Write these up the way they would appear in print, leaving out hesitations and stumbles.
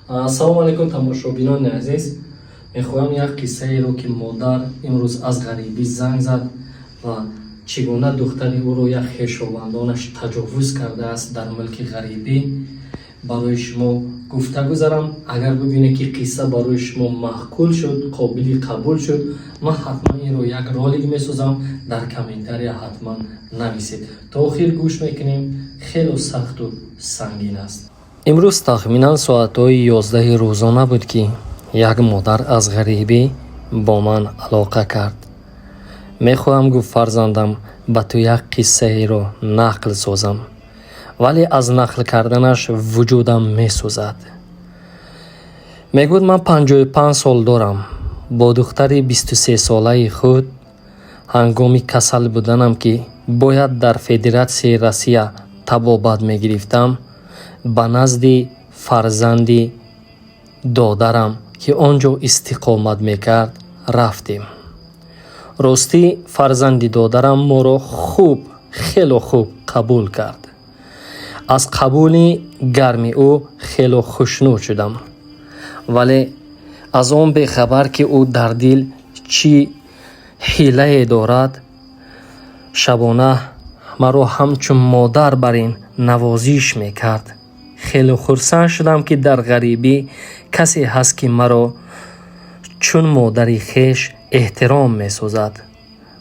Ассалому алайкум, тамошобинони азиз. Мехоҳам як қиссаеро, ки модар имрӯз аз ғарибӣ занг зад ва чӣ гуна духтари ӯро як хешовандонаш таҷовуз кардааст дар мулки ғарибӣ, барои шумо гуфта гузарам. Агар бибинед, ки қисса барои шумо маъқул шуд, қобили қабул шуд, ман ҳатман инро як ролик месозам. Дар комментария ҳатман нависед. То охир гӯш мекунем, хело сахту сангин аст. Имрӯз тахминан соатҳои 11-и рӯзона буд, ки як модар аз ғарибӣ бо ман алоқа кард. Мехоҳам, гуфт, фарзандам, ба ту як қиссаеро нақл созам, вале аз нақл карданаш вуҷудам месӯзад. Мегӯяд, ман 55 сол дорам. Бо духтари 23-солаи худ ҳангоми касал буданам, ки бояд дар Федератсияи Россия табобат мегирифтам, ба назди фарзанди додарам, ки он ҷо истиқомат мекард, рафтем. Ростӣ, фарзанди додарам моро хуб, хело хуб қабул кард. Аз қабули гарми ӯ хело хушнуд шудам, вале аз он бехабар, ки ӯ дар дил чӣ ҳилае дорад. Шабона маро ҳамчун модар бар ин навозиш мекард. Хеле хурсанд шудам, ки дар ғарибӣ касе ҳаст, ки маро чун модари хеш эҳтиром месозад.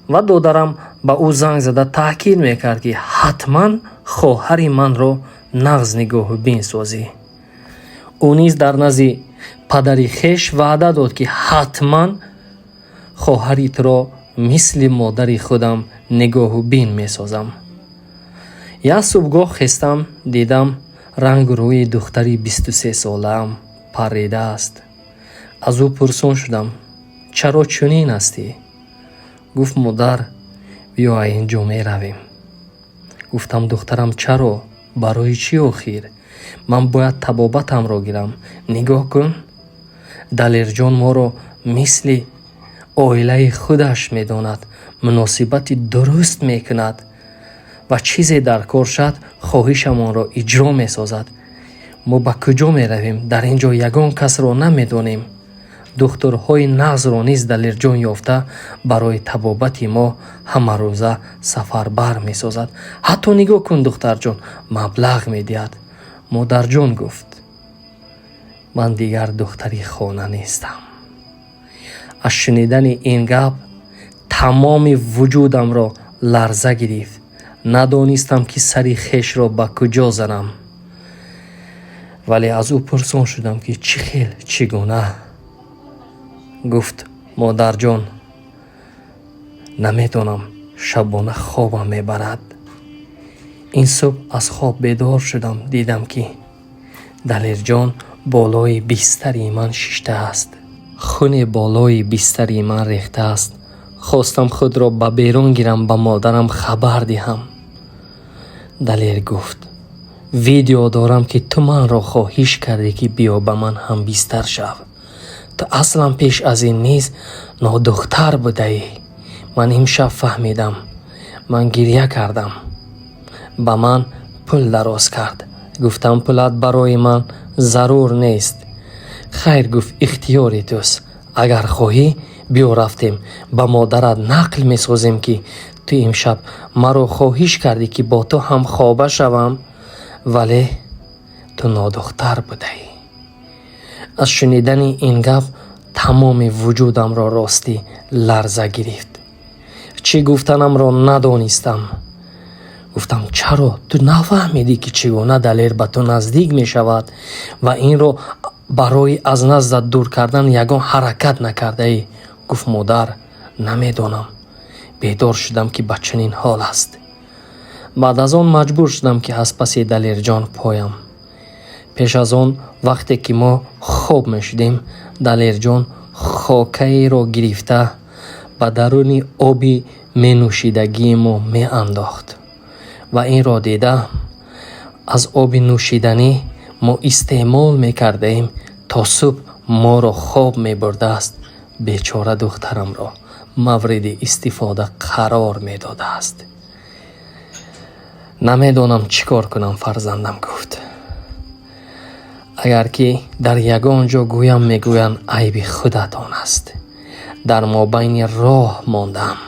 Ва додарам ба ӯ занг зада таъкид мекард, ки ҳатман хоҳари манро нағз нигоҳубин созӣ. Ӯ низ дар назди падари хеш ваъда дод, ки ҳатман хоҳари туро мисли модари худам нигоҳубин месозам. Як субҳгоҳ хестам, дидам, рангу рӯи духтари 23-солаам паридааст. Аз ӯ пурсон шудам, чаро чунин ҳастӣ? Гуфт: «Модар, биё, ин ҷо меравем». Гуфтам: «Духтарам, чаро, барои чӣ охир?» «Ман бояд табобатамро гирам. Нигоҳ кун, Далерҷон моро мисли оилаи худаш медонад, муносибати дуруст мекунад ва чизе дар кор шад, хоҳишамонро иҷро месозад. Мо ба куҷо меравем? Дар ин ҷо ягон касро намедонем. Духтурҳои нағзро низ Далерҷон ёфта, барои табобати мо ҳамарӯза сафарбар месозад. Ҳатто нигоҳ кун, духтарҷон, маблағ медиҳад». «Модарҷон, — гуфт, — ман дигар духтари хона нестам». Аз шунидани ин гап тамоми вуҷудамро ларза гирифт. Надонистам, ки сари хешро ба куҷо занам. Вале аз ӯ пурсон шудам, ки чӣ хел, чӣ гуна? Гуфт: «Модарҷон, намедонам, шабона хобам мебарад. Ин субҳ аз хоб бедор шудам, дидам, ки Далерҷон болои бистари ман шиштааст, хуне болои бистари ман рехтааст. Хостам худро ба берун гирам, ба модарам хабар диҳам. Далер гуфт: «Видео дорам, ки ту манро хоҳиш кардӣ, ки биё, ба ман ҳамбистар шав. Ту аслан пеш аз ин низ нодухтар будаӣ. Ман имшаб фаҳмидам. Ман гирья кардам. Ба ман пул дароз кард. Гуфтам: пулат барои ман зарур нест. Хайр, — гуфт, — ихтиёри туст. Агар хоҳӣ, биё, рафтем, ба модарат нақл месозем, ки ту имшаб маро хоҳиш кардӣ, ки бо ту ҳамхоба шавам, вале ту нодухтар будаӣ». Аз шунидани ин гап тамоми вуҷудамро ростӣ ларза гирифт. Чӣ гуфтанамро надонистам. Гуфтам: «Чаро ту нафаҳмидӣ, ки чӣ гуна Далер ба ту наздик мешавад, ва инро барои аз наздат дур кардан ягон ҳаракат накардаӣ?» Гуфт: «Модар, намедонам. Бедор шудам, ки ба чунин ҳол аст. Баъд аз он маҷбур шудам, ки аз паси Далерҷон поям. Пеш аз он, вақте ки мо хоб мешудем, Далерҷон хокаеро гирифта, ба даруни оби менӯшидагии мо меандохт ва инро дида, аз оби нӯшиданӣ мо истеъмол мекардаем, то субҳ моро хоб мебурдааст. Бечора духтарамро мавриди истифода қарор медодааст. Намедонам, чӣ кор кунам, фарзандам», — гуфт. Агар ки дар ягон ҷо гӯям, мегӯянд, айби худатон аст. Дар мобайни роҳ мондам.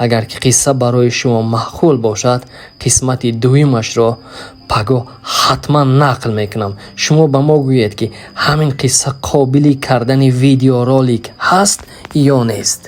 Агар ки қисса барои шумо маъқул бошад, қисмати дуюмашро пагоҳ ҳатман нақл мекунам. Шумо ба мо гӯед, ки ҳамин қисса қобили кардани видеоролик ҳаст ё нест.